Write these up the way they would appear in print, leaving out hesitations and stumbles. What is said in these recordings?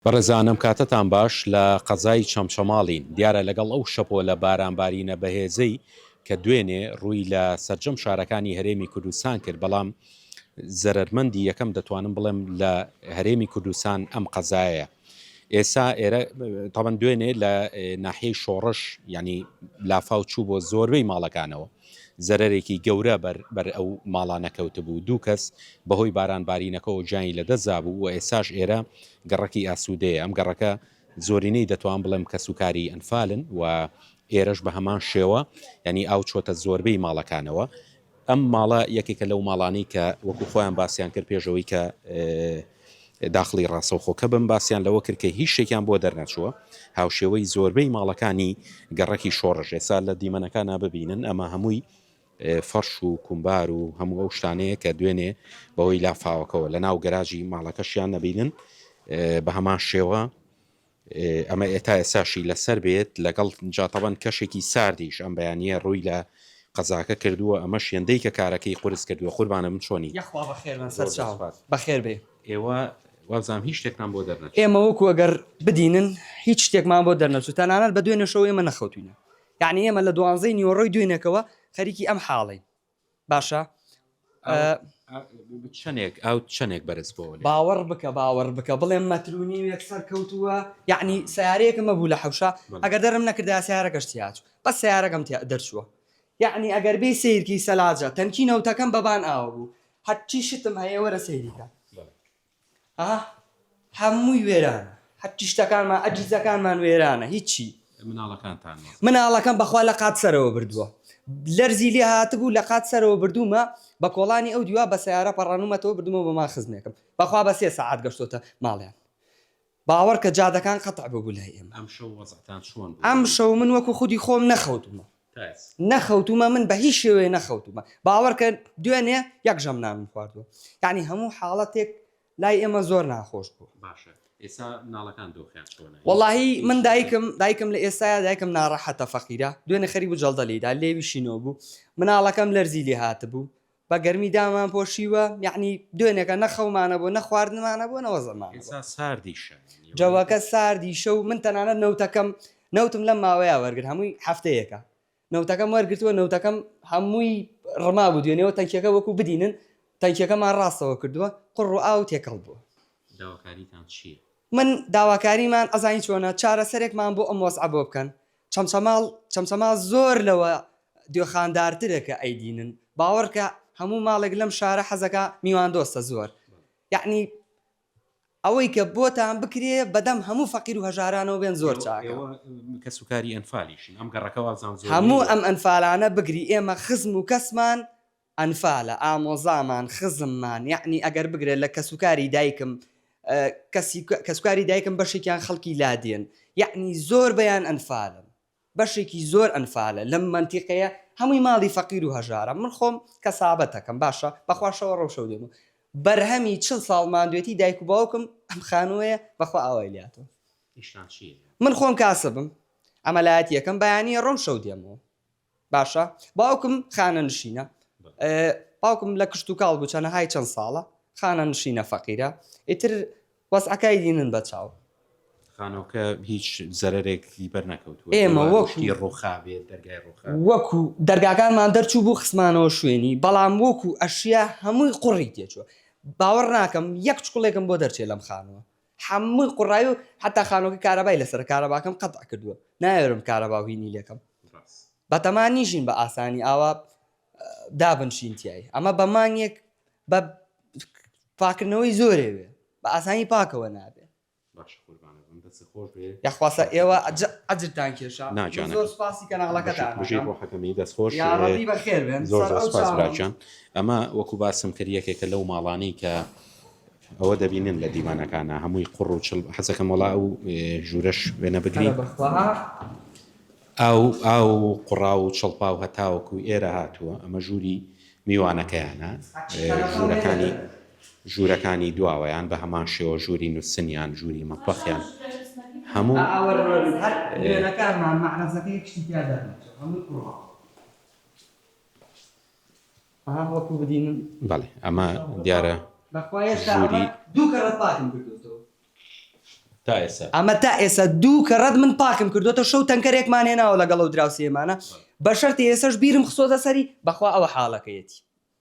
بەڕێزان ئەم کاتەتان باش لە قەزای چەمچەماڵین دیارە لەگەڵ ئەو شەپۆلە بارانبارینە بەهێزەی کە دوێنێ ڕووی لە سەرجەم شارەکانی هەرێمی کوردستان کرد بەڵام زەرەرمەندی یەکەم دەتوانم بڵێم لە هەرێمی کوردستان ئەم قەزایە ئێسا ئێرە تاوان دوێنێ لە ناحیەی شۆڕش ینی لافاو چوو بۆ زۆربەی ماڵەکانەوە زەرەرێکی گەورە بەر بەر ئەو ماڵانە کەوتبوو، دوو کەس بەهۆی باران بارینەکەوە گیانی لەدەستدابوو و ئێستاش ئێرە گەڕەکی ئاسوودەیە، ئەم گەڕەکە زۆرینەی دەتوان بڵێم کەسوکاری ئەنفالن و ئێرەش بە هەمان شێوە یانی ئاو چۆتە زۆربەی ماڵەکانەوە. ئەم ماڵە یەکێکە لەو ماڵانەی کە وەکو خۆیان باسیان کرد پێش ئەوەی کە داخڵی ڕاستەوخۆکە بم باسیان لەوە کرد کە هیچ شتێکیان بۆ دەرنەچووە هاوشێوەی زۆربەی ماڵەکانی گەڕەکی شۆڕش ئێستا لە دیمەنەکانا ببینن ئەمە هەمووی فەرش و کومبار و هەموو ئەو شتانەیە کە دوێنێ بەهۆی لافاوەکەوە لە ناو گەراجی ماڵەکەشیان نەبینن بە هەمان شێوە ئەمە ئێتا ئێساشی لەسەر بێت لەگەڵ جا تەبەن کەشێکی ساردیش ئەم بەیانییە ڕووی لە قەزاکە کردووە ئەمەش هێندەی کە کارەکەی قورس کردووە قوربانە من چۆنی؟ یەخوا بەخێر بن سەرچاو بەخێر بێ. ئێوە وابزانم هیچ شتێکتان بۆ دەرنەچوو. ئێمە وەکو ئەگەر بدینن هیچ شتێکمان بۆ دەرنەچوو تەنانەت بە دوێنێشەوە ئێمە نەخەوتوینە یەعنی ئێمە لە دوانزەی نیوەڕۆی دوێنێکەوە خەریکی ئەم حاڵەین باشە چەندێک ئاو چەندێک بەرز بۆ باوەڕ بکە باوەڕ بکە بڵێم مەتر و نیوێک سەر کەوتووە یعنی سیارەیەکم هەبوو لە حەوشە ئەگەر دەرم نەکردا سیارەکەش تیاچوو بەس سیارەکەم تیا دەرچووە یعنی ئەگەر بێ سیرکی سەلاجە تەنکی نەوتەکەم بەبان ئاوە بوو هەرچی شتم هەیە وەرە سەیریکە ئاه هەمووی وێرانە هەرچی شتەکانمان ئەجیزەکانمان وێرانە هیچی. مناڵەکانتان وەزعیان. مناڵەکەم بەخوا لە قات سەرەوە بردووە لەرزی لێ هاتبوو لە قات سەرەوە بردوومە بە کۆڵانی ئەو دیوا بە سەیارە پەڕانومەتەوە بردومە بۆ ماڵ خزمێکم بەخوا بە سێ سەعات گەشتۆتە ماڵیان باوەڕ کە جادەکان قەتع ببوو لای ئێمە. ئەمشەو وەزعتان چۆن بوو؟ ئەمشەو من وەکو خودی خۆم نەخەوتوومە نەخەوتوومە من بە هیچ شێوەیە نەخەوتوومە باوەڕکە دوێنێ یەک ژەم نانم خواردووە یعنی هەموو حاڵەتێک لای ئێمە زۆر ناخۆش بوو باشە ئێستا مناڵەکان دۆخیان چۆنە وەڵاهی من دایکم دایکم لە ئێستایا دایکم ناڕەحەتە فەقیرە دوێنێ خەریک بوو جەڵدە لێیدا لێوی شینۆ بوو مناڵەکەم لەرزی لێ هاتبوو بە گەرمی دامان پۆشیوە یەعنی دوێنێکە نە خەومانە بۆ نە خواردنمانە بۆ نە وەزعمانە ئێستا ساردیشە جەوەکە ساردیشە و من تەنانەت نەوتەکەم نەوتم لەم ماوەیە وەرگرت هەمووی هەفتەیەکە نەوتەکەم وەرگرتووە نەوتەکەم هەمووی ڕما بوو دوێنێەوە تەنکیەکە وەکو بدینن تەنکیەکەمان ڕاستەوە کردووە قوڕ و ئاو تێکەڵ بووە. داواکاریتان چییە؟ من داواکاریمان ئەزانی چۆنە چارەسەرێکمان بۆ ئەم وەزعە بۆ بکەن چەمچەماڵ چەمچەماڵ زۆر لەوە دوێخاندارترە کە ئەیدینن باوەڕکە هەموو ماڵێک لەم شارە حەزەکا میواندۆستە زۆر یەعنی ئەوەی کە بۆتان بکرێ بەدەم هەموو فەقیر و هەژارانەوە بێن زۆر چاکە. ئێوە کەسوکاری ئەنفالیشن ئەم گەڕەکە وابزانم زۆرینەی هەموو ئەم ئەنفالانە بگری ئێمە خزم و کەسمان ئەنفالە ئامۆزامان خزممان یەعنی ئەگەر بگرە لە کەسوکاری دایکم کەسی کەسوکاری دایکم بەشێکیان خەڵکی لادێن یەعنی زۆر بەیان ئەنفالن بەشێکی زۆر ئەنفالە لەم مەنتیقەیە هەمووی ماڵی فەقیر و هەژارە من خۆم کەسابەتەکەم باشە بەخوا شەوە ڕەوشەو دێم و بەرهەمی چل ساڵ ماندوێتی دایک و باوکم ئەم خانووەیە بەخوا ئاوای لاتەوە ئیشتان چییە؟ من خۆم کاسبم عەمەلایەتیەکەم بەیانی ڕۆم شەو دێمەوە باشە باوکم خانەنشینە باوکم لە کشتوکاڵ بوو چەنەهای چەند ساڵە خانەنشینە فەقیرە ئیتر وەزعەکای دینن بە چاو. خانۆکە هیچ زەرەرێکی بەر نەکەوتووە ئێمە وەکو شتی ڕووخابێت دەرگای ڕووخابێت وەکو دەرگاکانمان دەرچوو بوو خستمانەوە شوێنی بەڵام وەکو ئەشیا هەمووی قوڕی تێچووە باوەڕ ناکەم یەک چکڵێکم بۆ دەرچێ لەم خانووە هەمووی قوڕاوی و حتا خانووەکە کارەبای لەسەرە کارەباکەم قەتع کردووە نایەرم کارەبا و هینی لێکەم بەتەما نیشین بە ئاسانی ئاوا دابنشین تیای ئەمە بە مانگێک بە پاکردنەوەی زۆرێوێ بە ئاسانی پاکەوە نابێ باشە قوربانە بم دەست خۆش بێ یاخواسە ئێوە ئەجرتان کێشا نا گیانەکەم. زۆر سوپاسی کەناڵەکەتان بژی ڕۆحەکەمی دەست خۆش یاڕەبی بەخێر بێن زۆر سەر زۆر ئەو سپاس چاوەم. براگیان ئەمە وەکو باسم کرد یەکێکە لەو ماڵانەی کە ئەوە دەبینن لە دیمانەکانە هەمووی قوڕ و چڵ حەزەکەم وەڵا ئەو ژوورەش وێنە بگرین ئاو ئاو و قوڕاو و چڵپاو هەتاوەکو ئێرە هاتووە ئەمە ژووری میوانەکەیانە ژوورەکانی ژوورەکانی دواوەیان بە هەمان شێوە ژووری نووسنیان ژووری مەتبەخیان هەموو ئەها وەکو بدینن. بەڵێ ئەمە دیارە بەخوا هێشتا ژووری. ئەمە دوو کەڕەت پاکم کردۆتەوە. تا ئێستا. ئەمە تا ئێستا دوو کەڕەت من پاکم کردۆتە شەو تەنکەرێکمان هێناوە لەگەڵ ئەو دراوسێمانە بە شەرتی ئێسەش بیرم خستۆتە سەری بەخوا ئەوە حاڵەکەیەتی.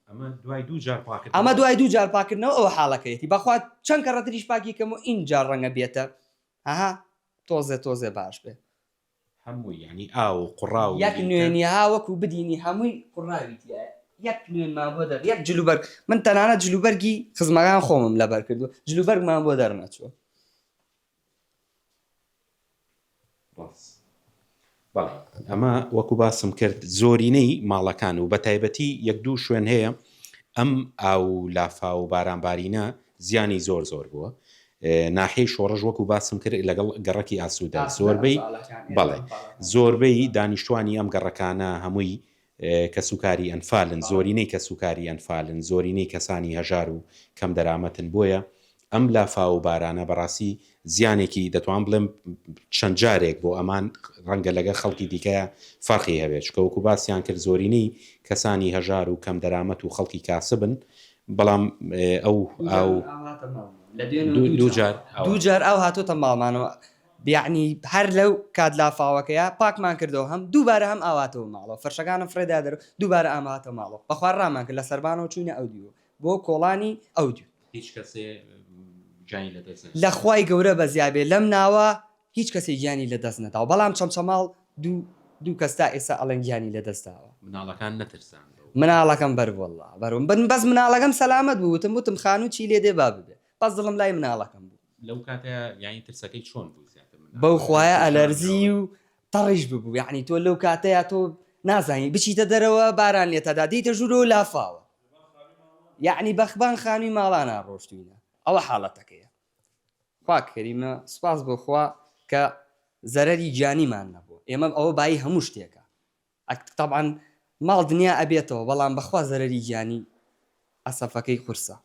ئەمە دوای دوو جار پاکردنەوە. ئەمە دوای دوو جار پاکردنەوە ئەوە حاڵەکەیەتی بەخوا چەند کەڕەتریش پاکی کەم و ئینجا ڕەنگە بێتە ئەها تۆزێ تۆزێ باش بێ. هەمووی یانی ئاو و قوڕاو و یەک نوێنی ها وەکو بدینی هەمووی قوڕاوی تیایە یەک نوێنمان بۆ دەر یەک جلوبەرگ من تەنانەت جلوبەرگی خزمەکان خۆمم لەبەر کردووە جلوبەرگمان بۆ دەرنەچووە. ڕاست بەڵێ ئەمە وەکو باسم کرد زۆرینەی ماڵەکان و بە تایبەتی یەک دوو شوێن هەیە ئەم ئاو و لافاو و بارانبارینە زیانی زۆر زۆر بووە ناحیەی شۆڕش وەکو باسم کرد لەگەڵ گەڕەکی ئاسوودە زۆربەی بەڵێ زۆربەی دانیشتوانی ئەم گەڕەکانە هەمووی کەسوکاری ئەنفالن زۆرینەی کەسوکاری ئەنفالن زۆرینەی کەسانی هەژار و کەم دەرامەتن بۆیە ئەم لافاو و بارانە بەڕاستی زیانێکی دەتوان بڵێم چەند جارێک بۆ ئەمان ڕەنگە لەگەر خەڵکی دیکە فەرقی هەبێت چکە وەکو باسیان کرد زۆرینەی کەسانی هەژار و کەم دەرامەت و خەڵکی کاسبن بەڵام ئەو ئاو دووجار دووجار ئاو هاتۆتە ماڵمانەوە یەعنی هەر لەو کات لافاوەکەیا پاکمان کردەوە هەم دووبارە هەم ئاواتەوە ماڵەوە فەرشەکانم فڕێدا دەرەوە دووبارە ئام هاتەوە ماڵەوە بەخوا ڕامان کرد لە سەربانەوە چووینە ئەو دیو بۆ کۆڵانی ئەو دیو. هیچ کەسێ گیانی لە دەست نەدا. لە خوای گەورە بەزیا بێ لەم ناوە هیچ کەسێ گیانی لە دەست نەداوە بەڵام چەمچەماڵ دوو دوو کەس تا ئێستا ئەڵێن گیانی لە دەست داوە. مناڵەکان نەترسان لەو. مناڵەکەم بەر وەڵا بەرم بن بەس مناڵەکەم سەلامەت بوو وتم وتم خانوو چی لێ دێ با ببێ بەس دڵم لای مناڵەکەم بوو. لەو کاتە یانی ترسەکەی چۆن بوو زیاتر مناڵ بەو خوایە ئەلەرزی و تەڕیش ببوو یانی تۆ لەو کاتەیا تۆ نازانی بچیتە دەرەوە باران لێتەدا دێیتە ژوورەوە لافاوە یعنی بەخبان خانووی ماڵانا ڕۆشتوینە ئەوە حاڵەتەکەیە خوا کەریمە سوپاس بۆ خوا کە زەرەری گیانیمان نەبوو ئێمە ئەوە بایی هەموو شتێکە ئەک تەبعەن ماڵ دنیا ئەبێتەوە بەڵام بەخوا زەرەری گیانی ئەسەفەکەی قورسە.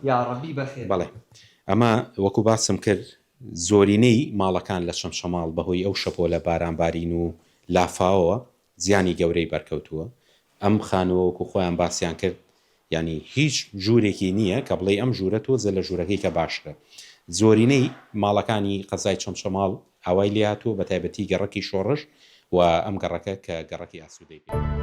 یاڕەبی بەخێر. بەڵێ ئەمە وەکو باسم کرد زۆرینەی ماڵەکان لە چەمچەماڵ بەهۆی ئەو شەپۆلە بارانبارین و لافاوەوە زیانی گەورەی بەرکەوتووە ئەم خانووە وەکو خۆیان باسیان کرد یانی هیچ ژوورێکی نییە کە بڵێی ئەم ژوورە تۆزێ لە ژوورەکەی کە باشترە. زۆرینەی ماڵەکانی قەزای چەمچەماڵ ئاوای لێهاتووە بەتایبەتی گەڕەکی شۆڕش و ئەم گەڕەکە کە گەڕەکی ئاسوودەی پێ.